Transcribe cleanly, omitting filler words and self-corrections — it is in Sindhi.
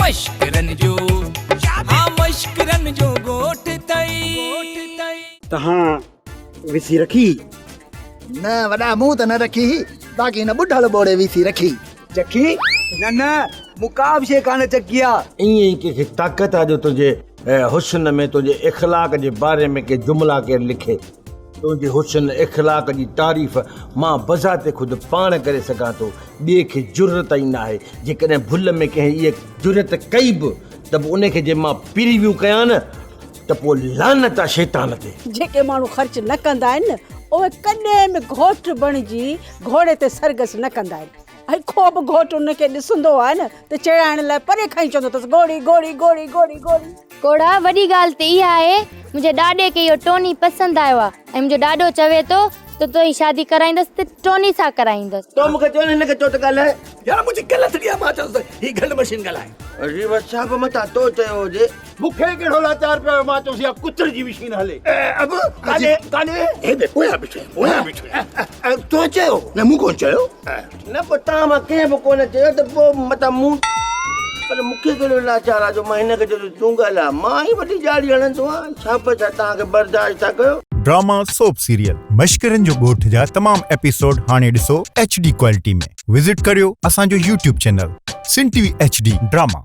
مشڪرن جو ها مشڪرن جو ڳوٺ تئي. تهان وسي رکي؟ نه وڏا مون ته نه رکي هئي، باقي هن ٻڍل ٻوڙي وسي رکي. چکي؟ نه نه مون ڪا به شيء ڪانه چکي آ. ائين ئي ڪنهن کي طاقت آ جو تنهنجي حسن ۾ تنهنجي اخلاق جي باري ۾ ڪي جملا ڪير لکي. تنهنجي حسن اخلاق جي تعريف مان بذات خود پاڻ ڪري سگهان ٿو، ٻئي کي جرئت ئي ناهي. جيڪڏهن ڀل ۾ ڪنهن اها جرئت ڪئي به ته به ان کي جي مان پريويو ڪيان نه ته پوء لعنت آ شيطان تي. جيڪي ماڻهو خرچ نه ڪندا آهن نه اهي ڪڏهن به گهوٽ بڻجي گهوڙي تي سرگس نه ڪندا آهن ۽ ڪو به گهوٽ ان کي ڏسندو آهي نه ته چيڙائڻ لاء پري کان ئي چوندو اٿس گهوڙي گهوڙي گهوڙي گهوڙي گهوڙي. ڪوڙا، وڏي ڳالهه ته اها آهي منهنجي ڏاڏي کي اهو ٽوني پسند آيو آهي ۽ منهنجو ڏاڏو چوي ٿو ته تنهنجي شادي ڪرائيندس ته ٽوني سان ڪرائيندس. تو مون کي چيو نه هن کي چئو ته ڳالهائي. يار منهنجي غلط ڏي مان چيس ته هي گهنڊ مشين ڳالهائي. اڙي بس صاحب متان تو چيو هجي. مون کي ڪهڙو لاچار پيو آهي مان چيس اها ڪتر جي مشين هلي. اب ڪاڏي ڪاڏي هيڏي پويان بيٺو آهيان پويان بيٺو آهيان. تو چيو نه مون ڪونه چيو. نه پوء توهان مان ڪنهن به ڪونه چيو ته پوء متان مون پر مون کي ڪهڙو لاچار آهي جو مان هن کي چيو ته تون ڳالهاء مان ئي وڏي ڄاڙي هڻندو آهيان ڇا به ڇا توهان کي برداشت ٿا ڪيو. ڊراما سوپ سيريل مشڪرن جو ڳوٺ جا تمام ايپيسوڊ هاڻي ڏسو ايڇ ڊي ڪوالٽي ۾ وزٽ ڪريو اسان جو YouTube channel Sindh T V H D drama.